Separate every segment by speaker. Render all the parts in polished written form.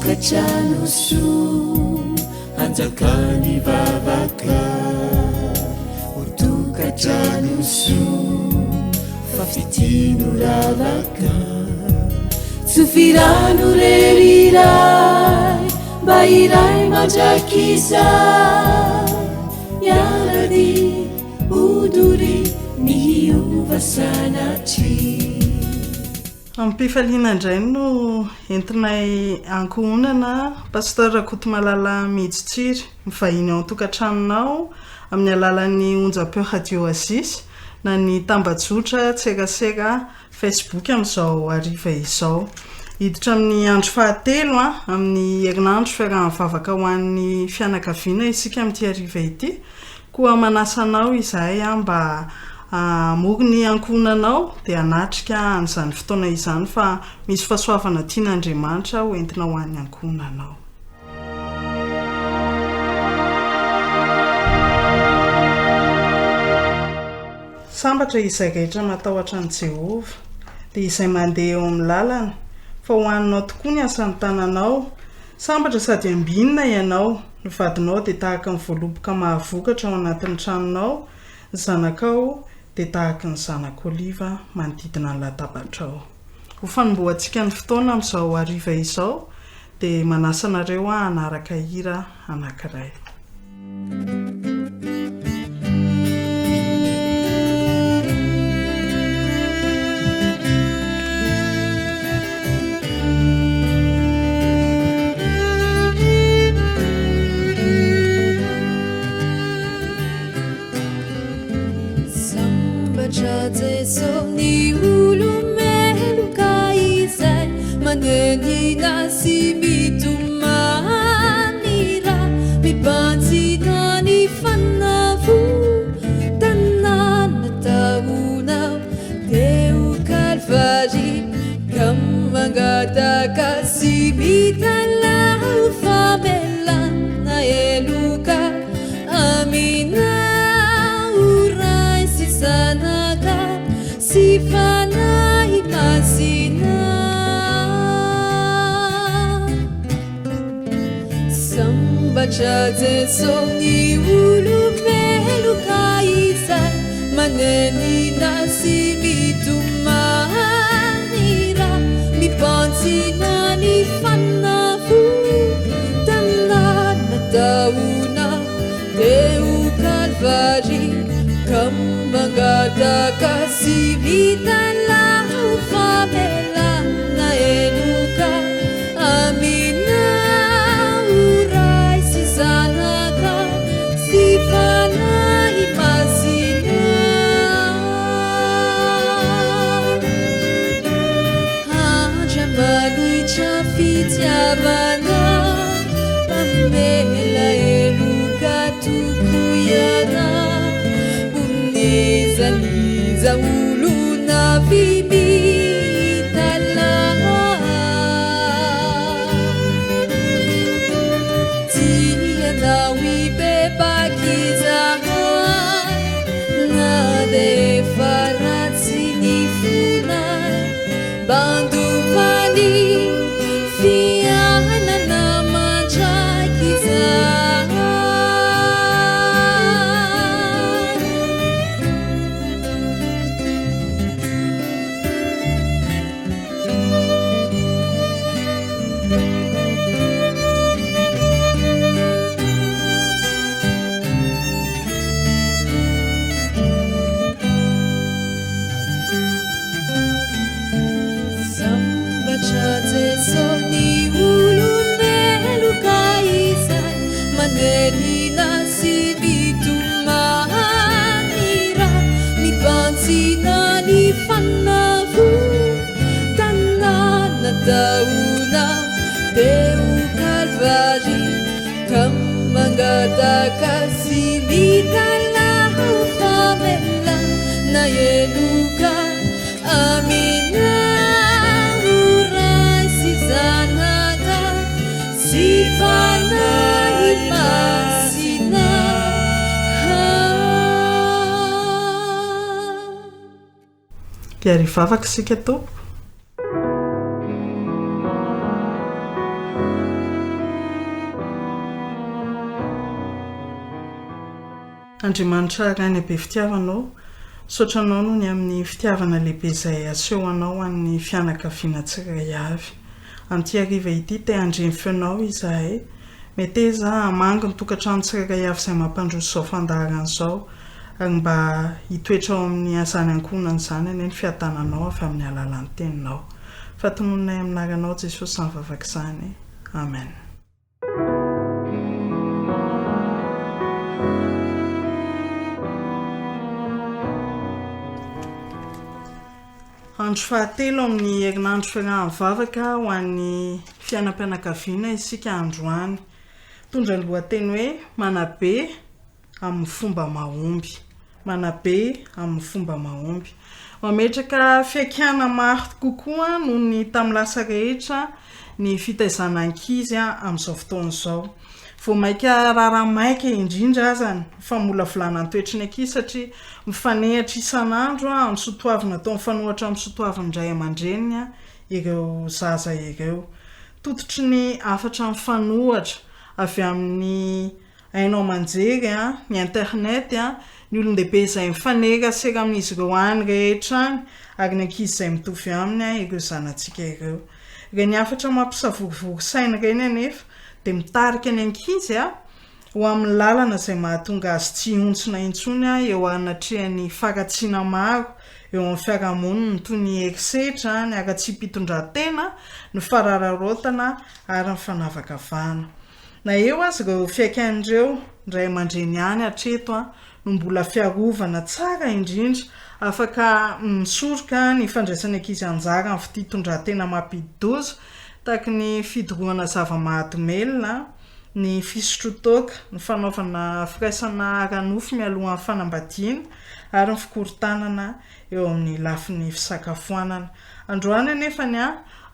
Speaker 1: tokantrano soa hanjakan'ny vavaka Ho tokantrano soa fa fitia no ravaka Tsofy rano re ry Ray mba hiray mandrakizay Hiara-dia ho doria ny hiova sanatria.
Speaker 2: Amim-pifaliana indray no entinay ankohonana Pasteur Rakotomalala Mihitsitsiry mivahiny ao an-tokantranonao amin'ny alalan'ny onjam-peo Radio Oasis na ny tambajotra tserasera Facebook amin'izao hariva izao. Hiditra amin'ny andro fahatelo amin'ny herinandro fiaraha-mivavaka ho an'ny fianakaviana isika amin'ity hariva ity. Koa manasa anao izahay mba hamory ny ankohonanao dia hanatrika an'izany fotoana izany fa misy fahasoavana tian'Andriamanitra ho entina ho an'ny ankohonanao. Sambatra izay rehetra matahotra an'i Jehovah, dia izay mandeha eo amin'ny lalany, fa ho haninao tokoa ny asan'ny tananao. Sambatra sady ambinina ianao. Ny vadinao dia tahaka ny voaloboka mahavokatra ao anatin'ny tranonao, ny zanakao dia tahaka ny zanak'oliva manodidina ny latabatrao. Ho fanombohantsika ny fotoana amin'izao hariva izao dia manasa anareo aho hanaraka hira anankiray.
Speaker 1: Sambatra Jeso ny olo-meloka izay manenina sy mitomany raha mibanjina ny fanavotana nataonao teo Kalvary ka mangataka sy mitalaho famelana heloka aminao Ray sy Zanaka sy Fanahy Masina. Sambatra Jeso ny olo-meloka izay manenina sy mitomany raha mibanjina ny fanavotana nataona teo Kalvary ka mangataka sy mitalaho famelana heloka Aminao Ray sy Zanaka sy Fanahy Masina. Andriamanitra fitiavana, mpamela heloka tokoa Ianao, ho n'iza n'iza olona mitalaho. Tianao hibebaka izahay na dia efa ratsy ny fonay mba handova ny fiainana mandrakizay. Sambatra Jeso ny olo-meloka izay manenina sy mitomany raha mibanjina ny fanavotana. Tanàna taona teo Kalvary ka mangataka sy mitalaho famelana heloka aminao Ray sy Zanaka sy Fanahy Masina.
Speaker 2: Dia ary hivavaka isika Tompoko. Andriamanitra Rainay be fitiavana ô, misaotra Anao noho ny amin'ny fitiavana lehibe izay asehonao ho an'ny fianakaviana tsirairay avy. Amin'ity hariva ity, te handre ny feonao izahay. Meteza hamangy ny tokantrano tsirairay avy izay mampandroso izao fandaharana izao, ary mba hitoetra ao amin'ny izany ankohonana izany anie ny fiadananao avy amin'ny alalan'ny Teninao. Fa tononinay amin'ny anaranao Jesosy izany vavaka izany. Amen. Andro fahatelo amin'ny herinandro fiaraha-mivavaka ho an'ny fiainam-pianakaviana isika androany. Mitondra ny lohateny hoe Manabe amin'ny fomba mahomby. Manabe amin'ny fomba mahomby. Mametraka fihaikana maro kokoa noho ny tamin'ny lasa rehetra ny fitaizana ankizy amin'izao fotoana izao. Vao mainka raharaha maika indrindra aza ny famolavolana ny toetry ny ankizy satria mifanehatra isan'andro amin'ny soatoavina atao mifanohitra amin'ny soatoavin'ny ray aman-dreniny ireo zaza ireo. Tototry ny hafatra mifanohitra avy amin'ny haino aman-jery, ny internet, ny olon-dehibe izay mifanerasera amin'izy ireo any rehetra any ary ny ankizy izay mitovy aminy ireo zanatsika ireo. Ireny hafatra mampisavorovoro saina ireny anefa dia mitarika ny ankizy ho amin'ny lalana izay mahatonga azy tsy hihontsina intsony eo anatrehan'ny faharatsiana maro eo amin'ny fiarahamonina toy ny herisetra, ny haratsiam-pitondran-tena, ny farararaotana ary ny fanavakavahana. Na eo aza ireo fihaikain'ireo ny ray aman-dreny ihany hatreto no mbola fiarovana tsara indrindra afaka misoroka ny fandraisan'ny ankizy anjara amin'ny fitondran-tena mampidi-doza tahaka ny fidorohana zava-mahadomelina, ny fisotroan-toaka, ny fanaovana firaisana ara-nofo mialohan'ny fanambadiana ary ny fikorontanana eo amin'ny lafiny fisakafoanana. Androany anefa ny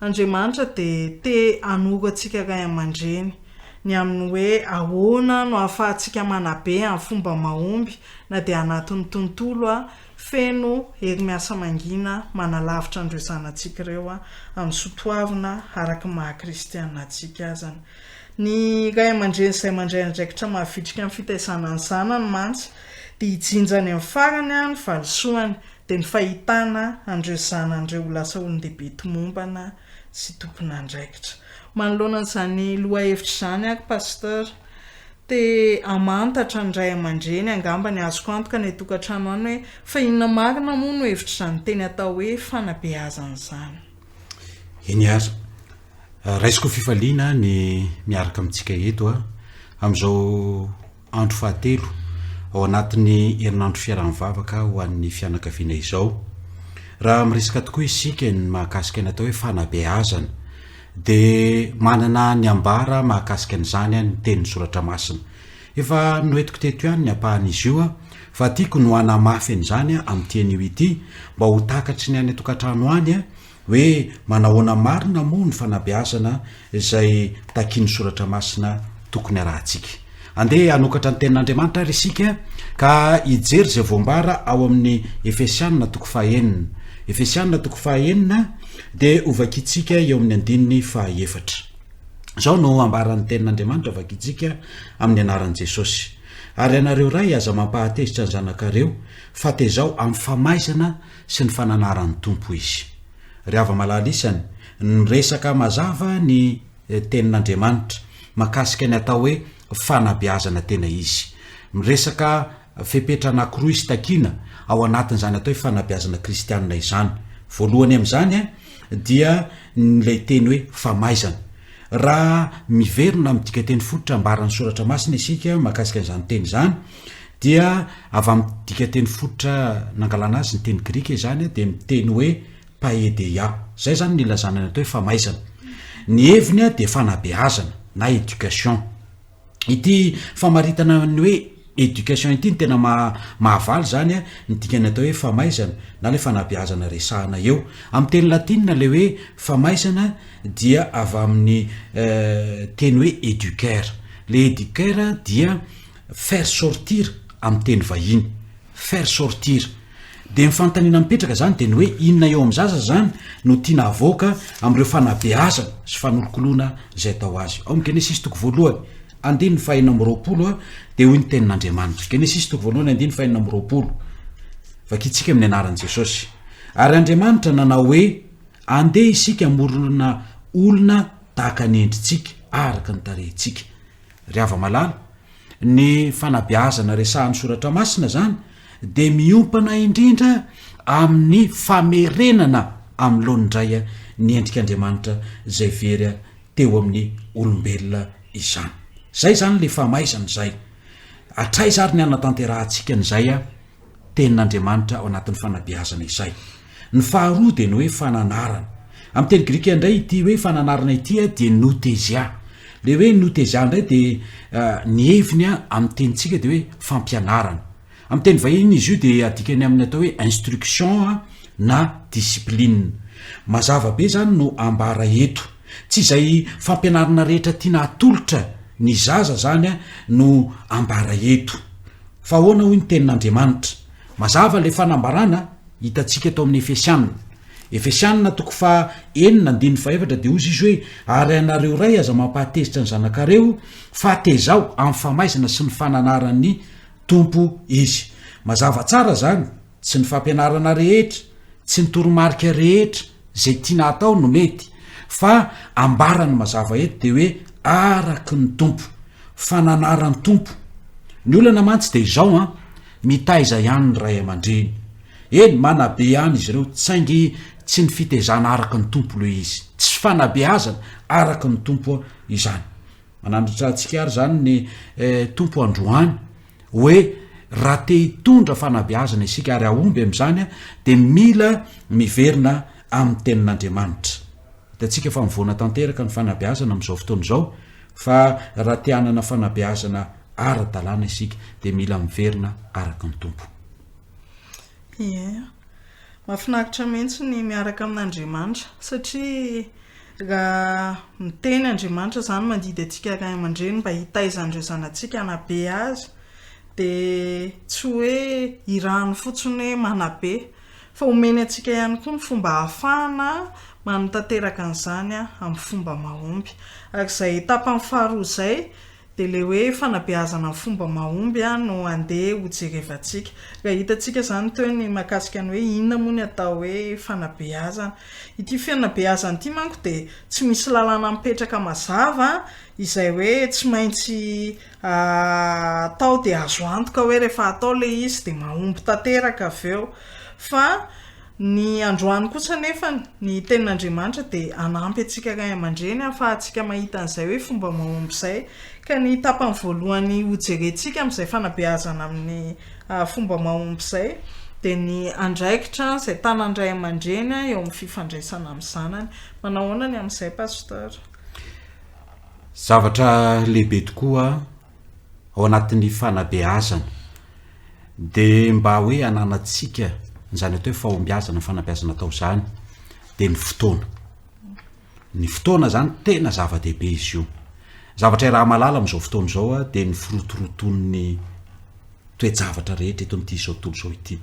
Speaker 2: Andriamanitra dia te hanoro antsika ray aman-dreny ny amin'ny hoe ahoana no ahafahantsika manabe amin'ny fomba mahomby na dia anatin'ny tontolo feno hery miasa mangina manalavitra an'ireo zanatsika ireo amin'ny soatoavina araka ny maha-kristiana antsika azany. Ny ray aman-dreny izay mandray andraikitra mavitrika amin'ny fitaizana ny zanany mantsy dia hijinja any amin'ny farany ny valisoany dia ny fahitana an'ireo zanany ireo ho lasa olon-dehibe tomombana sy tompon'andraikitra. Manoloana an'izany lohahevitra izany ary Pasteur, te hamantatra ny ray aman-dreny angamba ny azoko antoka any an-tokantrano any hoe fa inona marina moa no hevitr'izany teny atao hoe fanabeazana izany?
Speaker 3: Eny ary. Raisiko ho fifaliana ny miaraka amintsika eto amin'izao andro fahatelo ao anatin'ny herinandro fiaraha-mivavaka ho an'ny fianakaviana izao. Raha miresaka tokoa isika ny mahakasika ny atao hoe fanabeazana dia manana ny ambara mahakasika an'izany ny tenin'ny soratra masina. Efa noentiko teto ihany ny ampahan'izy io fa tiako no hanamafy an'izany amin'ity anio ity mba ho takatry ny any an-tokantrano any Hoe manahoana marina moa ny fanabeazana izay takian'ny Soratra Masina tokony harahantsika? Andeha hanokatra ny Tenin'Andriamanitra ary isika ka hijery izay voambara ao amin'ny Efesianina toko fahenina. Efesianina toko fahenina dia hovakintsika eo amin'ny andininy fahaefatra. Izao no ambaran'ny Tenin'Andriamanitra vakintsika amin'ny anaran'i Jesosy. Ary ianareo ray aza mampahatezitra ny zanakareo fa tezao amin'ny famaizana sy ny fananaran'ny Tompo izy. Ry hava-malala isany, niresaka mazava ny Tenin'Andriamanitra mahakasika ny atao hoe fanabeazana tena izy. Miresaka fepetra anankiroa izy takiana ao anatin'izany atao hoe fanabeazana kristianina izany. Voalohany amin'izany dia ilay teny hoe famaizana. Raha miverina amin'ny dikanteny fototra ambaran'ny Soratra Masina isika mahakasika an'izany teny izany, dia avy amin'ny dikanteny fototra nangalana azy ny teny grika izany dia miteny hoe paideia. Izay izany no ilazana ny atao hoe famaizana. Ny heviny dia fanabeazana na éducation. Ity famaritana ny hoe éducation ity no tena mahavaly izany ny dikan'ny atao hoe famaizana na ilay fanabeazana resahana eo. Amin'ny teny latinina ilay hoe famaizana dia avy amin'ny teny hoe educare. Ilay educare dia faire sortir amin'ny teny vahiny, faire sortir. Dia ny fanontaniana mipetraka izany dia ny hoe inona eo amin'ny zaza izany no tiana havoaka amin'ireo fanabeazana sy fanolokoloana izay atao azy. Ao amin'ny Genesisy toko voalohany. andininy fahenina amby 20 dia hoy ny tenin'Andriamanitra. Genesisy toko voalohany andininy fahenina amby 20. Vakintsika amin'ny anaran'i Jesosy. Ary Andriamanitra nanao hoe, Andeha isika hamorona olona tahaka ny endritsika, araka ny tarehintsika. Ry hava-malala, ny fanabeazana resahan'ny Soratra Masina izany dia miompana indrindra amin'ny famerenana amin'ny laoniny indray ny endrik'Andriamanitra izay very teo amin'ny olombelona izany. Izay izany ilay famaizana izay. Hatraiza ary ny hanatanterahantsika an'izay Tenin'Andriamanitra ao anatin'ny fanabeazana izay? Ny faharoa dia ny hoe fananarana. Amin'ny teny grika indray ity hoe fananarana ity dia nouthesia. Ilay hoe nouthesia indray dia ny heviny amin'ny tenintsika dia hoe fampianarana. Amin'ny teny vahiny izy io dia adikany amin'ny atao hoe instruction na discipline. Mazava be izany no ambara eto. Tsy izay fampianarana rehetra tiana hatolotra ny zaza izany no ambara eto. Fa ahoana hoy ny tenin'Andriamanitra? Mazava ilay fanambarana hitantsika tao amin'ny Efesiana. Efesiana toko faha enina andininy fahefatra dia hozy izy hoe, Ary ianareo ray aza mampahatezitra ny zanakareo, fa tezao amin'ny famaizana sy ny fananaran'ny Tompo izy. Mazava tsara izany, tsy ny fampianarana rehetra, tsy ny toromarika rehetra izay tiana hatao no mety, fa ambarany mazava eto dia hoe araky ny Tompo, fananaran'ny Tompo. Ny olana mantsy dia izao an, mitaiza ihany ny ray aman-dreny. Eny, manabe ihany izy ireo, saingy tsy ny fitaizana araka ny Tompo ilay izy. Tsy fanabeazana araka ny Tompo izany. Mananatra antsika ary izany ny Tompo androany hoe raha te hitondra fanabeazana isika ary hahomby amin'izany dia mila miverina amin'ny tenin'Andriamanitra. Hitantsika fa mivoana tanteraka ny fanabeazana amin'izao fotoana izao fa raha te hanana fanabeazana ara-dalàna isika dia mila miverina araka ny Tompo.
Speaker 2: Ie. Mahafinaritra mihitsy ny miaraka amin'Andriamanitra satria raha miteny Andriamanitra izany mandidy antsika ray aman-dreny mba hitaiza an'ireo zanatsika hanabe azy dia tsy hoe irahany fotsiny hoe manabe fa omeny antsika ihany koa ny fomba ahafahana manatanteraka an'izany amin'ny fomba mahomby. Ary izay tapany faharoa izay Dia ilay hoe fanabeazana amin'ny fomba mahomby no andeha ho jerevantsika. Raha hitantsika izany teo ny mahakasika ny hoe inona moa ny atao hoe fanabeazana. Ity fanabeazana ity manko dia tsy misy lalàna mipetraka mazava izay hoe tsy maintsy atao dia azo antoka hoe rehefa atao ilay izy dia mahomby tanteraka avy eo. Fa Ny androany kosa anefa, ny Tenin'Andriamanitra dia hanampy antsika ray aman-dreny hahafahantsika mahita an'izay hoe fomba mahomby izay. Ka ny tapany voalohany hojerentsika amin'izay fanabeazana amin'ny fomba mahomby izay dia ny andraikitra izay tanan'ny ray aman-dreny eo amin'ny fifandraisana amin'ny zanany. Manao ahoana ny amin'izay Pasteur?
Speaker 3: Zavatra lehibe tokoa ao anatin'ny fanabeazana dia mba hoe ananantsika izany atao hoe fahombiazana ny fanabeazana atao izany dia ny fotoana. Ny fotoana izany tena zava-dehibe izy io. Zavatra iaraha-mahalala amin'izao fotoana izao dia ny firotoroton'ny toe-javatra rehetra eto amin'ity izao tontolo izao ity.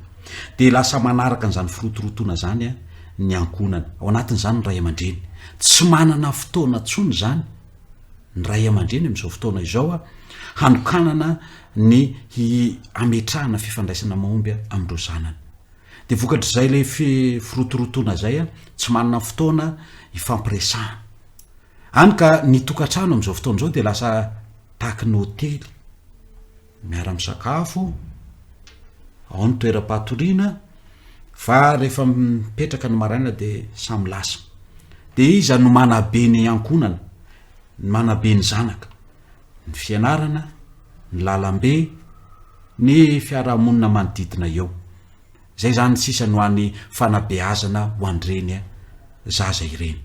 Speaker 3: Dia lasa manaraka an'izany firotorotoana izany ny ankohonana. Ao anatin'izany ny ray aman-dreny. Tsy manana fotoana intsony izany ny ray aman-dreny amin'izao fotoana izao hanokanana ny hametrahana fifandraisana mahomby amin'ireo zanany. Dia vokatr'izay ilay firotorotoana izay, tsy manana fotoana hifampiresahana. Hany ka ny tokantrano amin'izao fotoana izao dia lasa tahaky ny hotely. Miara-misakafo, ao ny toeram-patoriana, fa rehefa mipetraka ny maraina dia samy lasa. Dia iza no manabe ny ankohonana, ny manabe ny zanaka? Ny fianarana, ny lalambe, ny fiarahamonina manodidina eo. Izay izany sisa no hany fanabeazana ho an'ireny zaza ireny.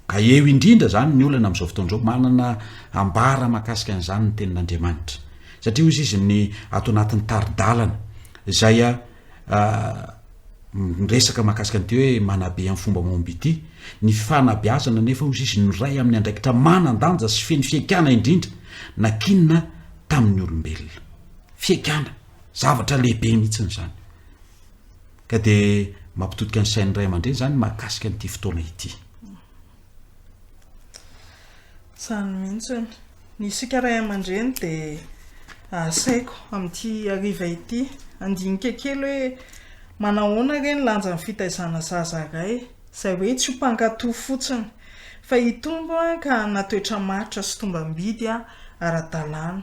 Speaker 3: Ka eo indrindra izany ny olana amin'izao fotoana izao, manana ambara mahakasika an'izany ny tenin'Andriamanitra. Satria hoy izy ny ato anatin'ny tari-dalana izay miresaka mahakasika an'ity hoe manabe amin'ny fomba mahomby ity, ny fanabeazana nefa hoy izy no iray amin'ny andraikitra manan-danja sy feno fihaikana indrindra nakinina tamin'ny olombelona. Fihaikana, zavatra lehibe mihitsy izany. Ka dia mampitodika ny sain'ny ray aman-dreny izany mahakasika an'ity fotoana ity.
Speaker 2: Izany mihitsy. Ny isika ray aman-dreny dia asaiko amin'ity hariva ity handinika kely hoe manahoana re ny lanjan'ny fitaizana zaza iray izay hoe tsy ho mpankato fotsiny fa hitombo ka hanana toetra maharitra sy tombam-bidy ara-dalàna.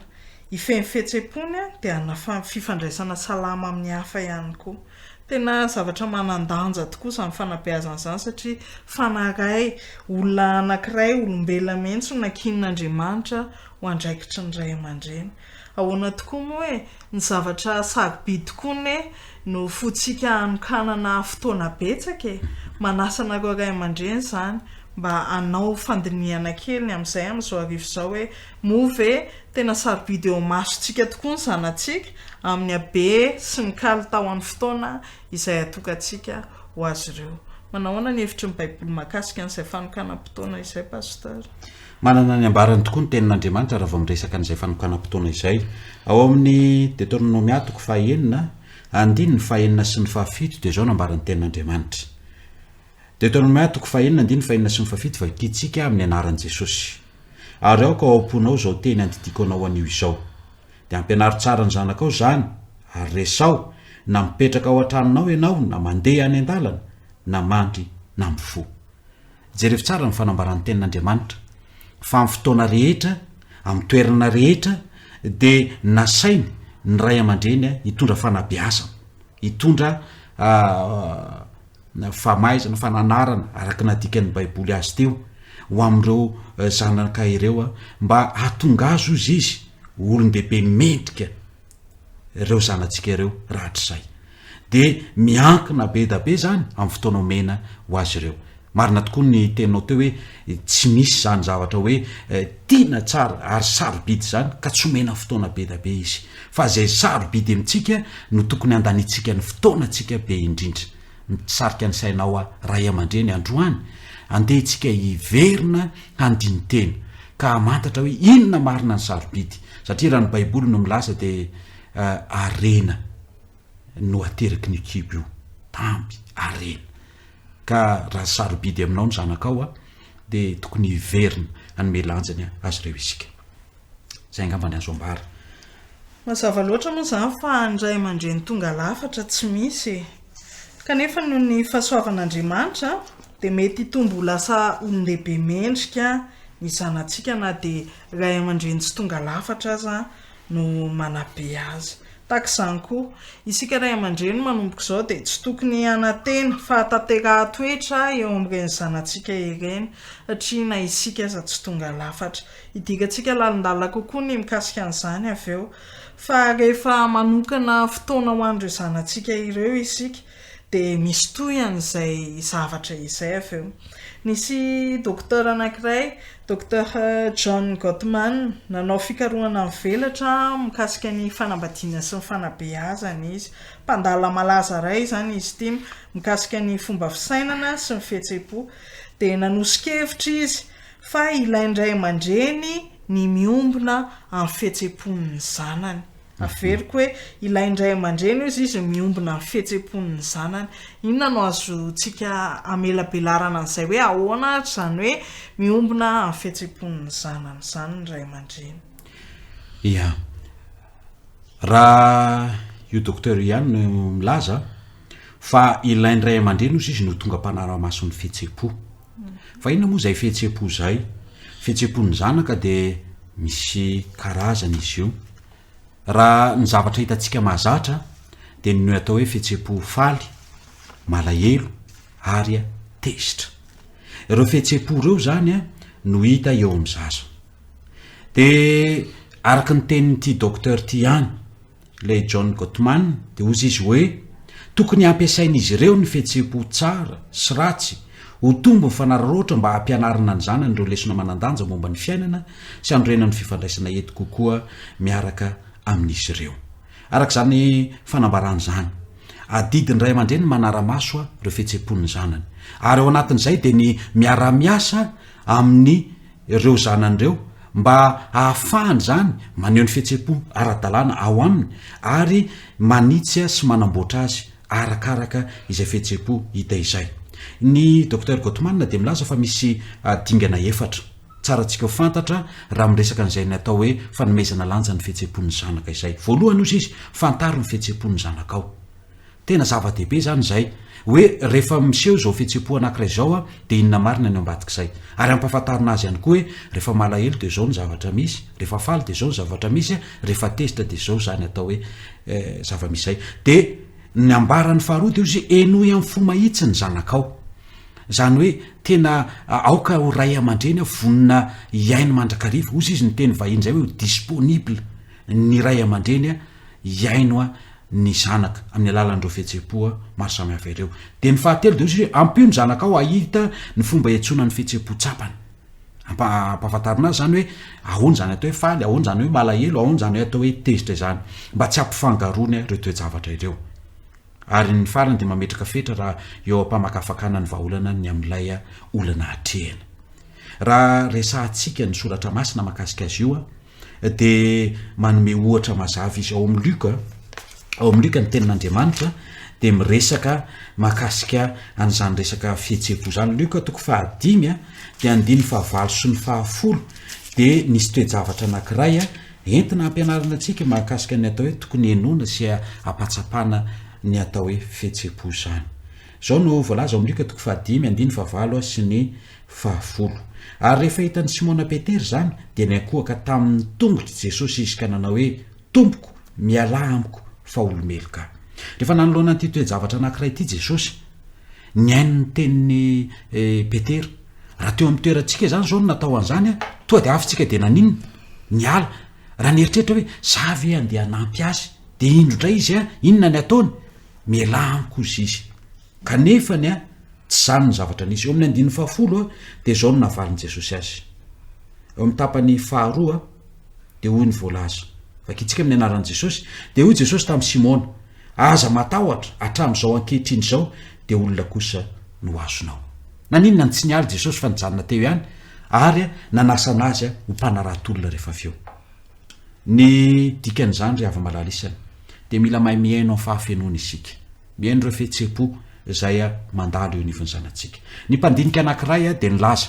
Speaker 2: Hifehy ny fihetsem-pony dia hanana fifandraisana salama amin'ny hafa ihany koa. Tena zavatra manan-danja tokoa izany fanabeazana izany satria fanahy iray, olona anankiray, olombelona mihitsy no nankinin'Andriamanitra ho andraikitry ny ray aman-dreny. Ahoana tokoa moa e? Ny zavatra sarobidy tokoa anie no fotsika hanokanana fotoana betsaka e! Manasa anareo ray aman-dreny izany mba hanao fandinihana kely ny amin'izay amin'izao hariva izao hoe moa ve tena sarobidy eo imasontsika tokoa ny zanatsika amin'ny habe sy ny kalitaon'ny fotoana izay atokantsika ho azy ireo. Manahoana ny hevitry ny Baiboly mahakasika an'izay fanokanam-potoana izay Pasteur?
Speaker 3: Manana ny ambarany tokoa ny Tenin'Andriamanitra raha vao miresaka an'izay fanokanam-potoana izay. Ao amin'ny Deoteronomia toko fahenina, andininy fahenina sy ny fahafito dia izao no ambaran'ny Tenin'Andriamanitra. Deoteronomia toko fahenina, andininy fahenina sy ny fahafito vakintsika amin'ny anaran'i Jesosy. Ary aoka ao am-ponao izao teny andidiako anao anio izao. Dia ampianaro tsara ny zanakao izany, ary resaho, na mipetraka ao an-tranonao ianao, na mandeha any an-dalana, na mandry, na mifoha. Jerevo tsara ny fanambaran'ny Tenin'Andriamanitra, fa amin'ny fotoana rehetra, amin'ny toerana rehetra, dia nasainy ny ray aman-dreny hitondra fanabeazana, hitondra famaizana, fananarana, araka ny nadikan'ny Baiboly azy teo, ho amin'ireo zanaka ireo, mba hahatonga azy, hozy izy, ho olon-dehibe mendrika ireo zanatsika ireo rahatrizay. Dia miankina be da be izany amin'ny fotoana omena ho azy ireo. Marina tokoa ny teninao teo hoe tsy misy izany zavatra hoe tiana tsara ary sarobidy izany ka tsy omena fotoana be da be izy. Fa izay sarobidy amintsika no tokony handaniantsika ny fotoanantsika be indrindra. Misarika ny sainao aho ray aman-dreny androany, andeha isika hiverina handini-tena ka hamantatra hoe inona marina ny sarobidy. Satria raha ny baiboly no milaza dia harena no ateraky ny kibo io, tamby, harena. Ka raha sarobidy aminao ny zanakao dia tokony hiverina hanome lanjany azy ireo isika. Izay angamba ny azo ambara.
Speaker 2: Mazava loatra moa izany fa ny ray aman-dreny tonga lafatra tsy misy e. Kanefa noho ny fahasoavan'Andriamanitra dia mety hitombo ho lasa olon-dehibe mendrika ny zanatsika na dia ray aman-dreny tsy tonga lafatra aza no manabe azy. Tahaka izany koa, isika ray aman-dreny manomboka izao dia tsy tokony hanantena fahatanterahan-toetra eo amin'ireny zanatsika ireny satria na isika aza tsy tonga lafatra. Hidirantsika lalindalina kokoa ny mikasika an'izany avy eo. Fa rehefa manokana fotoana ho an'ireo zanatsika ireo isika dia misy tohiny izay zavatra izay avy eo. Nisy docteur anankiray, Docteur John Gottman, nanao fikarohana mivelatra mikasika ny fanambadiana sy ny fanabeazana izy. Mpandala malaza iray izany izy ity mikasika ny fomba fisainana sy ny fihetseham-po. Dia nanoso-kevitra izy fa ilain'ny ray aman-dreny ny miombona amin'ny fihetseham-pon'ny zanany. Averiko hoe ilain'ny ray aman-dreny hozy izy ny miombona amin'ny fihetseham-pon'ny zanany. Inona no azontsika amelabelarana an'izay hoe ahoana ary izany hoe miombona amin'ny fihetseham-pon'ny zanany izany ny ray aman-dreny?
Speaker 3: Ia. Raha io docteur io ihany no milaza fa ilain'ny ray aman-dreny hozy izy no tonga mpanara-maso ny fihetseham-po. Fa inona moa izay fihetseham-po izay? Fihetseham-pon'ny zanaka dia misy karazany izy io. Raha ny zavatra hitantsika mahazatra dia ny atao hoe fihetseham-po faly, malahelo ary tezitra. Ireo fihetseham-po ireo izany no hita eo amin'ny zaza. Dia araka ny tenin'ity docteur ity ihany, Ilay John Gottman dia hozy izy hoe, Tokony hampiasain'izy ireo ny fihetseham-po tsara sy ratsy ho tombony fanararaotra mba hampianarana ny zanany ireo lesona manan-danja momba ny fiainana sy hanorenany fifandraisana ety kokoa miaraka amin'izy ireo. Araka izany fanambarana izany, adidin'ny ray aman-dreny ny manara-maso ireo fihetseham-pon'ny zanany, ary ao anatin'izay dia ny miara-miasa amin'ny ireo zanany ireo mba hahafahany izany maneho ny fihetseham-po ara-dalàna ao aminy ary manitsy sy manamboatra azy arakaraka izay fihetseham-po hita izay. Ny Docteur Gottman dia milaza fa misy dingana efatra. Tsara antsika ho fantatra raha miresaka an'izay ny atao hoe fanomezana lanja ny fihetseham-pon'ny zanaka izay. Voalohany hozy izy, fantaro ny fihetseham-pon'ny zanakao. Tena zava-dehibe izany izay, hoe rehefa miseho izao fihetseham-po anankiray izao dia inona marina ny ao ambadik'izay. Ary ampahafantarina azy ihany koa hoe rehefa malahelo dia izao ny zavatra misy, rehefa faly dia izao ny zavatra misy, rehefa tezitra dia izao izany atao hoe zava-misy izay. Dia ny ambarany faharoa dia hozy hoe henoy amin'ny fo mahitsy ny zanakao. Izany hoe tena aoka ho ray aman-dreny vonona hihaino mandrakariva. Hozy izy ny teny vahiny izay hoe disponible ny ray aman-dreny hihaino ny zanaka amin'ny alalan'ireo fihetseham-po maro samihafa ireo. Dia ny fahatelo dia hozy hoe ampio ny zanakao hahita ny fomba hiantsoana ny fihetseham-po tsapany. Ampahafantarina azy izany hoe ahoana izany atao hoe faly, ahoana izany hoe malahelo, ahoana izany hoe atao hoe tezitra izany. Mba tsy hampifangaroany ireo toe-javatra ireo. Ary ny farany dia mametraka fetra raha eo am-pamakafakana ny vahaolana ny amin'ilay olana atrehina. Raha resahantsika ny soratra masina mahakasika azy io dia manome ohatra mazava izy ao amin'ny Lioka, ao amin'ny Lioka ny tenin'Andriamanitra dia miresaka mahakasika an'izany resaka fihetseham-po izany. Lioka toko fahadimy dia andininy fahavalo sy ny fahafolo dia nisy toe-javatra anankiray Entina hampianarana antsika mahakasika ny atao hoe tokony henoina sy hampatsapana ny atao hoe fihetseham-po izany. Izao no voalaza ao amin'ny Lioka toko fahadimy andininy fahavalo sy ny fahafolo. Ary rehefa hitan'i Simona Petera izany, dia niankohoka tamin'ny tongotr'i Jesosy izy ka nanao hoe, Tompoko, mialà amiko, fa olo-meloka aho. Rehefa nanoloana an'ity toe-javatra anankiray ity Jesosy, nihaino ny tenin'i Petera. Raha teo amin'ny toerantsika izany izao no natao an'izany, toa dia avy tsika dia naninona? Niala. Raha nieritreritra hoe, za ve andeha hanampy azy? Dia indro indray izy an, inona ny ataony? Mialà amiko hozy izy. Kanefa ny an, tsy izany ny zavatra nisy. Eo amin'ny andininy fahafolo an, dia izao no navalin'i Jesosy azy. Eo amin'ny tapany faharoa dia hoy ny voalaza. Vakintsika amin'ny anaran'i Jesosy. Dia hoy Jesosy tamin'i Simona, Aza matahotra, hatramin'izao ankehitriny izao dia olona kosa no azonao. Naninona no tsy niala Jesosy fa nijanona teo ihany ary nanasana azy ho mpanarato olona rehefa avy eo? Ny dikan'izany ry hava-malala isany dia mila mahay mihaino amin'ny fahafenoana isika. Mihaino ireo fihetseham-po izay mandalo eo anivon'ny zanatsika. Ny mpandinika anankiray dia nilaza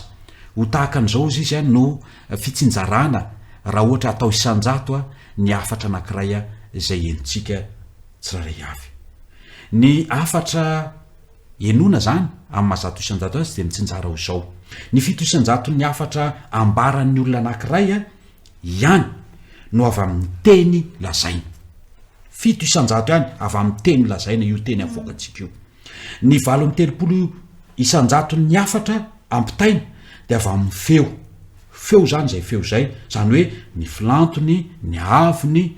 Speaker 3: ho tahaka an'izao hozy izy no fitsinjarana raha ohatra atao isan-jato ny hafatra anankiray izay henontsika tsirairay avy. Ny hafatra Henoina izany, amin'ny maha 100% azy dia mitsinjara ho izao. Ny 7% hafatra ambaran'ny olona anankiray ihany no avy amin'ny teny lazaina. 7% ihany avy amin'ny teny lazaina io teny avoakantsika io. Ny 38% hafatra ampitaina dia avy amin'ny feo. Feo izany izay feo izay, izany hoe ny filantony, ny haavony,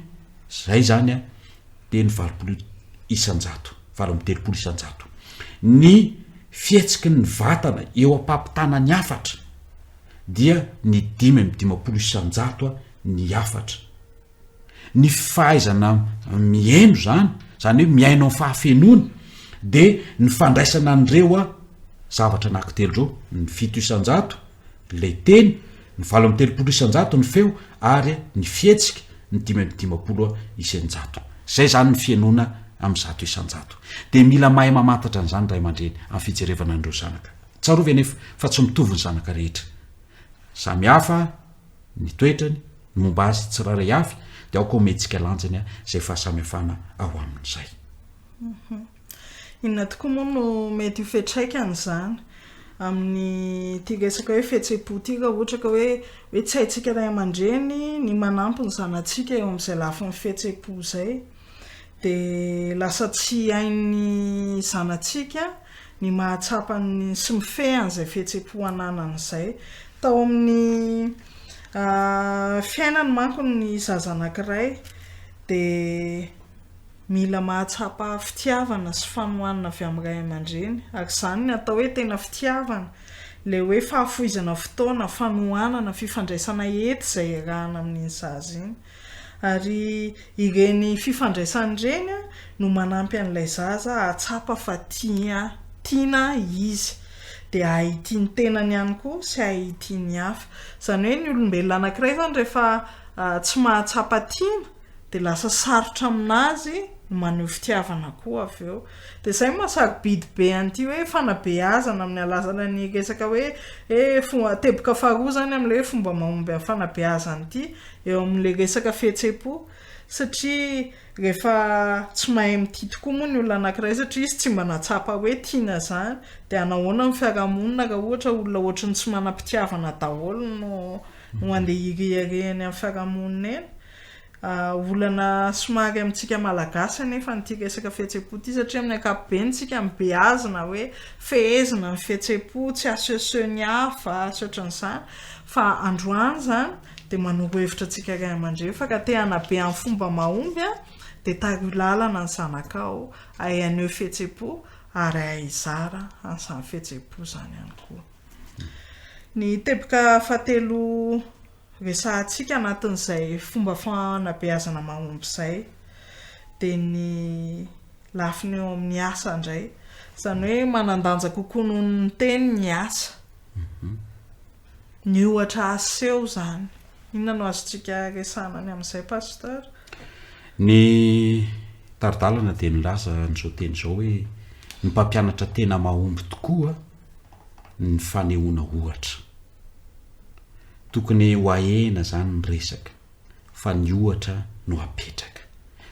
Speaker 3: izay izany dia ny 80%, 38%. Ny fihetsiky ny vatana eo am-pampitana ny hafatra dia ny 55% ny hafatra. Ny fahaizana mihaino izany, izany hoe mihaino amin'ny fahafenoana, dia ny fandraisana an'ireo zavatra anankitelo ireo, ny 7%, Ilay teny, ny 38% ny feo ary ny fihetsika ny 55%. Izay izany ny fihenoana amin'ny 100%. Dia mila mahay mamantatra an'izany ny ray aman-dreny amin'ny fijerevana an'ireo zanaka. Tsarovy anefa fa tsy mitovy ny zanaka rehetra. Samy hafa ny toetrany, ny momba azy tsirairay avy, dia aoka homentsika lanjany izay fahasamihafana ao aminy izay.
Speaker 2: Inona tokoa moa no mety ho fiantraikan'izany amin'ity resaka hoe fihetseham-po ity raha ohatra ka hoe hoe tsy haintsika ray aman-dreny ny manampy ny zanatsika eo amin'izay lafiny fihetseham-po izay dia lasa tsy hain'ny zanatsika ny mahatsapa ny sy mifehy an'izay fihetseham-po ananany izay. Tao amin'ny fiainany manko ny zaza anankiray dia Mila mahatsapa fitiavana sy fanohanana avy amin'ny ray aman-dreny. Ary izany ny atao hoe tena fitiavana. Ilay hoe fahafoizana fotoana, fanohanana, fifandraisana ety izay iarahana amin'iny zaza iny. Ary ireny fifandraisana ireny no manampy an'ilay zaza hahatsapa fa tia, tiana izy. Dia hahay hitia ny tenany ihany koa sy hahay hitia ny hafa. Izany hoe ny olombelona anankiray izany rehefa tsy mahatsapa tiana, dia lasa sarotra aminazy no maneho fitiavana koa avy eo. Dia izay no maha-sarobidy be an'ity hoe fanabeazana amin'ny alalan'ny resaka hoe hoe fo- teboka faharoa izany amin'ilay hoe fomba mahomby amin'ny fanabeazana ity eo amin'ilay resaka fihetseham-po satria rehefa tsy mahay mitia tokoa moa ny olona anankiray satria izy tsy mba nahatsapa hoe tiana izany dia hanahoana ny fiarahamonina raha ohatra olona ohatry ny tsy manam-pitiavana daholo no no handeha hirehareha eny amin'ny fiarahamonina eny. Olana somary amintsika Malagasy anefa ity resaka fihetseham-po ity satria amin'ny ankapobeny isika mibeazina hoe fehezina ny fihetseham-po, tsy asehoseho ny hafa sy ohatran'izany fa androany izany dia manoro hevitra antsika ray aman-dreny fa raha te hanabe amin'ny fomba mahomby dia tariho lalana ny zanakao hahay haneho fihetseham-po ary hahay hizara an'izany fihetseham-po izany ihany koa. Ny teboka fahatelo resahantsika anatin'izay fomba fanabeazana mahomby izay dia ny lafiny eo amin'ny asa indray. Izany hoe manan-danja kokoa noho ny teny ny asa. Ny ohatra aseho izany. Inona no azontsika resahana ny amin'izay Pasteur?
Speaker 3: Ny tari-dalana dia nilaza an'izao teny izao hoe ny mpampianatra tena mahomby tokoa ny fanehoana ohatra. Tokony ho ahena izany ny resaka fa ny ohatra no apetraka.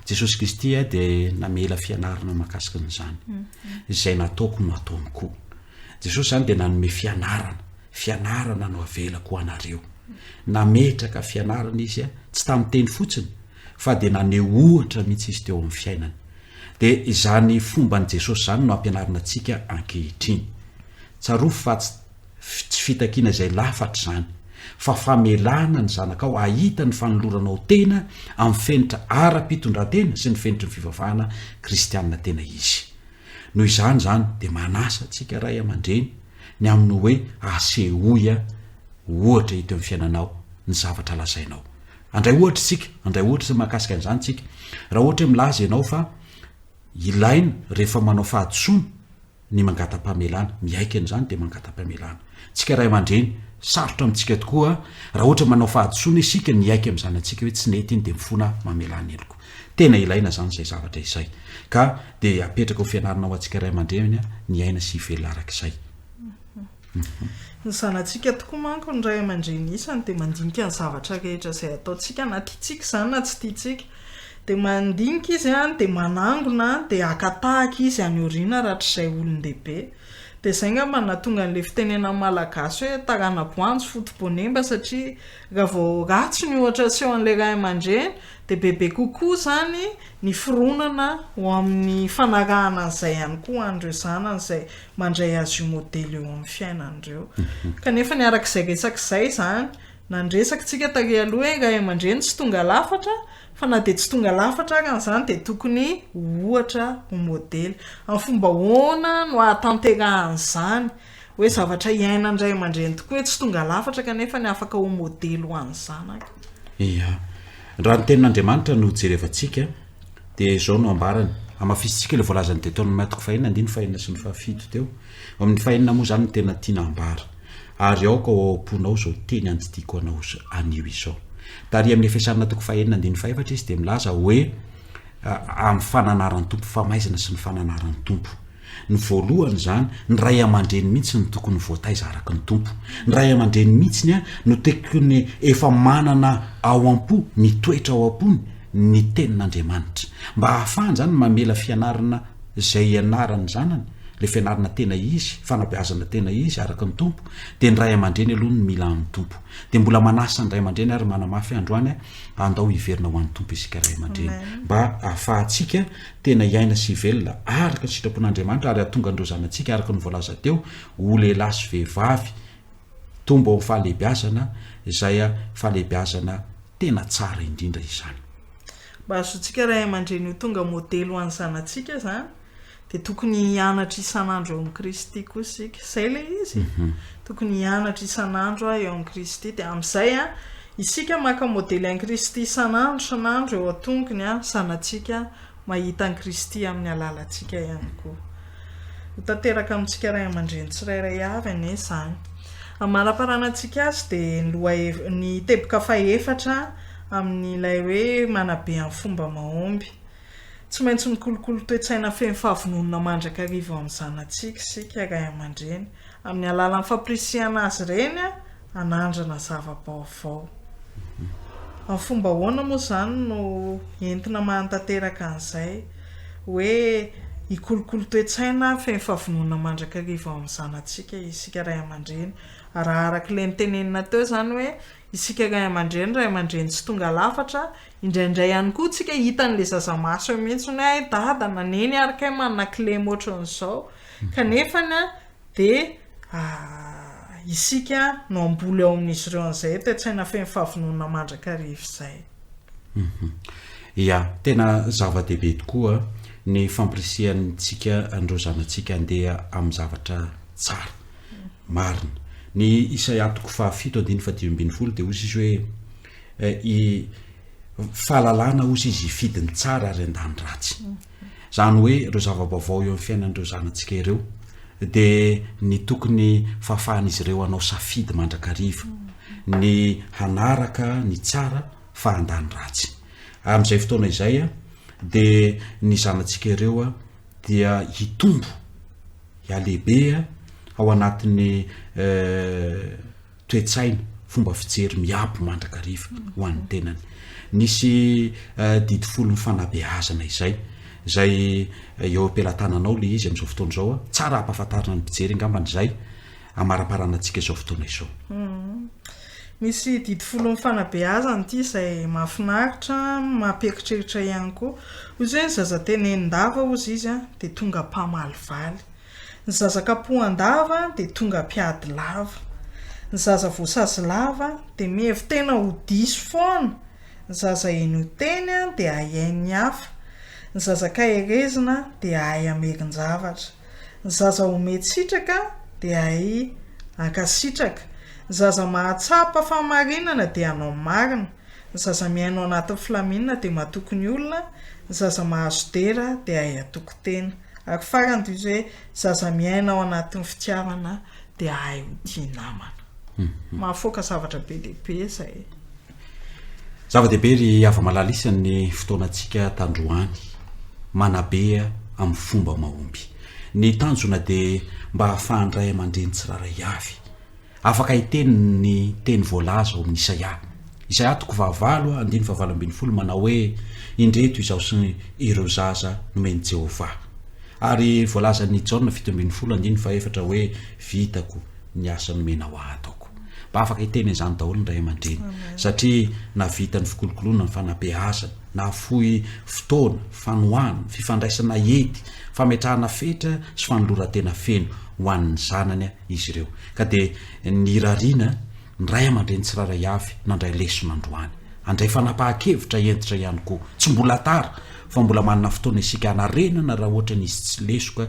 Speaker 3: Jesosy Kristy dia namela fianarana mahakasika an'izany. Izay nataoko no ataony koa. Jesosy izany dia nanome fianarana. Fianarana no avelako ho anareo. Nametraka fianarana izy, tsy tamin'ny teny fotsiny, fa dia naneho ohatra mihitsy izy teo amin'ny fiainany. Dia izany fomban'i Jesosy izany no ampianarina antsika ankehitriny. Tsarovy fa tsy tsy fitakiana izay lafatra izany, fa famelana ny zanakao hahita ny fanoloranao tena amin'ny fenitra ara-pitondrantena sy ny fenitry ny fivavahana kristianina tena izy. Noho izany izany dia manasa antsika ray aman-dreny ny amin'ny hoe asehoy ohatra eto amin'ny fiainanao ny zavatra lazainao. Handray ohatra isika, handray ohatra mahakasika an'izany isika. Raha ohatra hoe milaza ianao fa ilaina rehefa manao fahadisoana ny mangata-pamelana, miaiky an'izany dia mangata-pamelana. Tsika ray aman-dreny, sarotra amintsika tokoa raha ohatra manao fahadisoana isika ny hiaiky amin'ny zanatsika hoe tsy nety iny dia mifona mamelà ny heloko. Tena ilaina izany izay zavatra izay. Ka dia apetraka ho fianarana ho antsika ray aman-dreny ny hiaina sy hivelona araka izay.
Speaker 2: Ny zanatsika tokoa manko ny ray aman-dreny isany dia mandinika ny zavatra rehetra izay ataontsika na tiantsika izany na tsy tiantsika. Dia mandinika izy an, dia manangona dia haka tahaka izy any aoriana rahatrizay olon-dehibe. Dia izay angamba no nahatonga an'ilay fitenenan'ny Malagasy hoe tarana-boanjo foto-boanemba satria raha vao ratsy ny ohatra aseho an'ilay ray aman-dreny dia bebe kokoa izany ny fironana ho amin'ny fanarahana an'izay ihany koa ho an'ireo zanany izay mandray azy io modely eo amin'ny fiainany ireo. Kanefa ny araka izay resaka izay izany, na ny resaka tsika tary aloha hoe ny ray aman-dreny tsy tonga lafatra, fa na dia tsy tonga lafatra ary an'izany dia tokony ho ohatra, ho modely. Amin'ny fomba ahoana no ahatanterahan'izany? Hoe zavatra iainan'ny ray aman-dreny tokoa hoe tsy tonga lafatra kanefa ny afaka ho modely ho an'ny zanaka.
Speaker 3: Ia. Raha ny tenin'Andriamanitra no jerevantsika dia izao no ambarany, hamafisintsika ilay voalazan'i Deoteronoma toko fahenina andininy fahenina sy ny fahafito teo. Ao amin'ny fahenina moa izany no tena tiana ambara. Ary aoka ho ao am-ponao izao teny andidiako anao anio izao. Tary amin'ny Efesiana toko fahenina andininy fahefatra izy dia milaza hoe amin'ny fananaran'ny Tompo, famaizana sy ny fananaran'ny Tompo. Ny voalohany izany, ny ray aman-dreny mihitsy no tokony voataiza araka ny Tompo. Ny ray aman-dreny mihitsiny no tokony efa manana ao am-po, mitoetra ao am-pony ny tenin'Andriamanitra. Mba hahafahany izany mamela fianarana izay ianaran'ny zanany, ilay fianarana tena izy, fanabeazana tena izy araka ny Tompo, dia ny ray aman-dreny aloha no mila an'ny Tompo. Dia mbola manasa ny ray aman-dreny ary manamafy androany andao hiverina ho an'ny Tompo isika ray aman-dreny. Mba hahafahantsika tena hiaina sy hivelona araka ny sitrapon'Andriamanitra ary hahatonga an'ireo zanatsika araka ny voalaza teo ho lehilahy sy vehivavy tombo ao amin'ny fahalehibiazana izay fahalehibiazana tena tsara indrindra izany.
Speaker 2: Mba hahazoantsika ray aman-dreny ho tonga modely ho an'ny zanatsika izany dia tokony hianatra isan'andro eo amin'i Kristy koa isika. Izay ilay izy. Tokony hianatra isan'andro eo amin'i Kristy. Dia amin'izay isika maka modely an'i Kristy isan'andro isan'andro eo an-tongony, zanatsika mahita an'i Kristy amin'ny alalantsika ihany koa. Ho tanteraka amintsika ray aman-dreny tsirairay avy anie izany. Amaraparanantsika azy dia ny lohahev-, ny teboka fahefatra amin'ilay hoe manabe amin'ny fomba mahomby. Tsy maintsy mikolokolo toe-tsaina feno fahavononana mandrakariva ao amin'ny zanatsika isika ray aman-dreny, amin'ny alalan'ny fampirisihana azy ireny hanandrana zava-baovao. Amin'ny fomba ahoana moa izany no entina mahatanteraka an'izay hoe hikolokolo toe-tsaina feno fahavononana mandrakariva ao amin'ny zanatsika isika ray aman-dreny? Raha araka ilay notenenina teo izany hoe isika ray aman-dreny, ray aman-dreny tsy tonga lafatra, indraindray ihany koa tsika hitan'ilay zaza maso eo mihitsy hoe hay dada na neny ary kay manana kilema ohatran'izao, kanefany an dia isika no hamboly ao amin'izy ireo an'izay toe-tsaina feno fahavononana mandrakariva izay.
Speaker 3: Ya, tena zava-dehibe tokoa ny fampirisihantsika an'ireo zanatsika handeha amin'ny zavatra tsara. Marina. Ny Isaia toko fahafito andininy fahadimy ambin'ny folo dia hoy izy hoe i fahalalana hozy izy hifidy ny tsara ary handà ny ratsy. Izany hoe ireo zava-baovao eo amin'ny fiainan'ireo zanatsika ireo dia ny tokony fahafahan'izy ireo hanao safidy mandrakariva, ny hanaraka ny tsara fa handà ny ratsy. Amin'izay fotoana izay dia ny zanatsika ireo dia hitombo, hihalehibe ao anatin'ny toe-tsaina, fomba fijery miabo mandrakariva ho an'ny tenany. Nisy didy folon'ny fanabeazana izay, izay eo am-pelatananao ilay izy amin'izao fotoana izao. Tsara hampahafantarina ny mpijery angambany izay hamaraparanantsika izao fotoana izao.
Speaker 2: Misy didy folon'ny fanabeazana ity izay mahafinaritra, mampieritreritra ihany koa. Hoy izy hoe ny zaza tenenin-dava hozy izy dia tonga mpamalivaly. Ny zaza kapohan-dava dia tonga mpiady lava. Ny zaza voasazy lava dia mihevi-tena ho diso foana. Ny zaza henoy teny dia hahay ny hafa. Ny zaza kaherezina dia hahay hamerin-javatra. Ny zaza omen-tsitraka dia hahay hankasitraka. Ny zaza mahatsapa fahamarinana dia hanao ny marina. Ny zaza miaina ao anatin'ny filaminana dia matoky ny olona. Ny zaza mahazo dera dia hahay hatoky tena. Ary farany dia izy hoe zaza miaina ao anatin'ny fitiavana dia hahay ho tia namana. Mahafoaka zavatra be dia be izay.
Speaker 3: Zava-dehibe ry hava-malala isany ny fotoanantsika tandroany, manabe amin'ny fomba mahomby. Ny tanjona dia mba hahafahan'ny ray aman-dreny tsirairay avy Afaka hiteny ny teny voalaza ao amin'ny Isaia. Isaia toko fahavalo andininy fahavalo ambin'ny folo manao hoe, Indreto izaho sy ireo zaza nomen'i Jehovah. Ary voalazan'i Jaona 17 andininy fahefatra hoe, Vitako ny asa nomenao ahy hataoko. Mba afaka hiteny an'izany daholo ny ray aman-dreny, satria nahavita ny fikolokoloana ny fanabeazana, nahafoy fotoana, fanohanana, fifandraisana ety, fametrahana fetra sy fanoloran-tena feno ho an'ny zanany izy ireo. Ka dia nirariana ny ray aman-dreny tsirairay avy nandray lesona androany. Handray fanapahan-kevitra hentitra ihany koa. Tsy mbola tara fa mbola manana fotoana isika hanarenana raha ohatra nisy tsy lesoka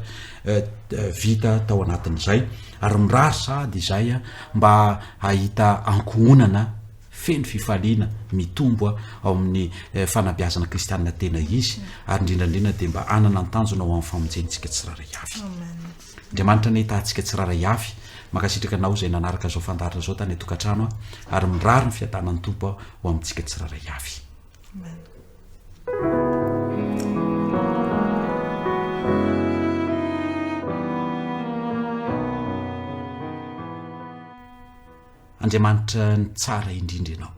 Speaker 3: vita tao anatin'izay ary mirary sahady izay mba hahita ankohonana feno fifaliana mitombo ao amin'ny fanabeazana kristianina tena izy ary indrindra indrindra dia mba hanana ny tanjona ho amin'ny famonjentsika tsirairay avy. Andriamanitra anie hitaha antsika tsirairay avy. Mankasitraka anao izay nanaraka izao fandaharana izao tany an-tokantrano aho ary mirary ny fiadanan'ny Tompo ho amintsika tsirairay avy.
Speaker 2: Amen.
Speaker 3: Andriamanitra ny tsara indrindra ianao.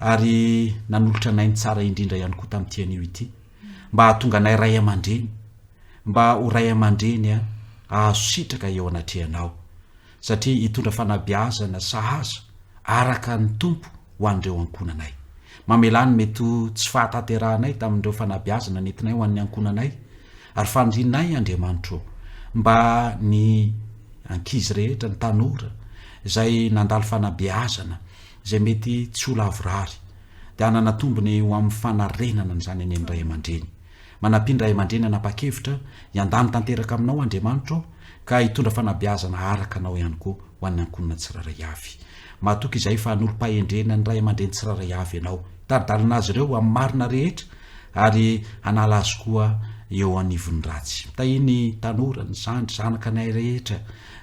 Speaker 3: Ary nanolotra anay ny tsara indrindra ihany koa tamin'ity anio ity mba hahatonga anay ray aman-dreny mba ho ray aman-dreny hahazo sitraka eo anatrehanao, satria hitondra fanabeazana sahaza araka ny Tompo ho an'ireo ankohonanay. Mamelà ny mety ho tsy fahatanterahanay tamin'ireo fanabeazana nentinay ho an'ny ankohonanay, ary fanirianay, Andriamanitro ô, mba ny ankizy rehetra, ny tanora, izay nandalo fanabeazana, izay mety tsy ho lavorary, dia hanana tombony ho amin'ny fanarenana an'izany any amin'ny ray aman-dreny. Manampia ny ray aman-dreny hanapa-kevitra hiandany tanteraka aminao Andriamanitra ô, ka hitondra fanabeazana araka Anao ihany koa ho an'ny ankohonana tsirairay avy. Matoky izahay fa hanolo-pahendrena ny ray aman-dreny tsirairay avy Ianao, hitari-dalana azy ireo amin'ny marina rehetra ary hanala azy koa eo anivon'ny ratsy. Mitahia ny tanora, ny zandry, zanaka anay rehetra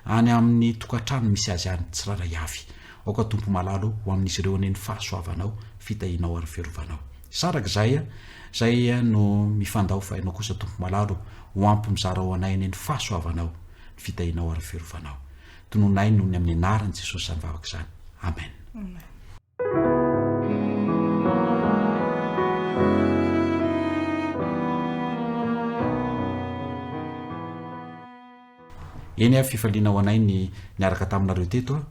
Speaker 3: any amin'ny tokantrano misy azy any tsirairay avy. Aoka Tompo malala ô, ho amin'izy ireo anie ny fahasoavanao, fitahianao ary fiarovanao. Saraka izahay a, izay no mifandao fa Ianao kosa Tompo malala o, ho ampy mizara ho anay anie ny fahasoavanao, ny fitahianao ary ny fiarovanao. Tononay noho ny amin'ny anaran'i Jesosy izany vavaka izany. Amen.
Speaker 2: Amen.
Speaker 3: Eny ary fifaliana ho anay ny niaraka taminareo teto a.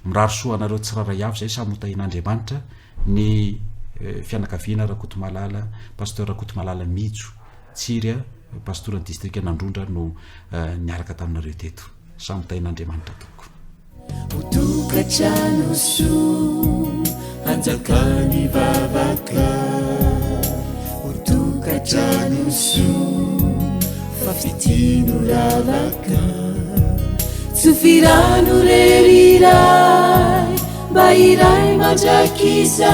Speaker 3: Mirary soa anareo tsirairay avy izay samy ho tahian'Andriamanitra ny fianakaviana Rakotomalala, Pasteur Rakotomalala Mijo Tsiry a, Pastoran'ny distrikan'Androndra no niaraka taminareo teto. Samy ho tahian'Andriamanitra tompoko.
Speaker 4: Ho tokantrano soa hanjakan'ny vavaka Ho tokantrano soa fa fitia no ravaka Tsofy rano re ry Ray mba hiray mandrakizay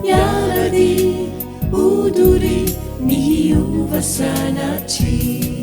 Speaker 4: Hiara-dia ho doria ny hiova sanatria.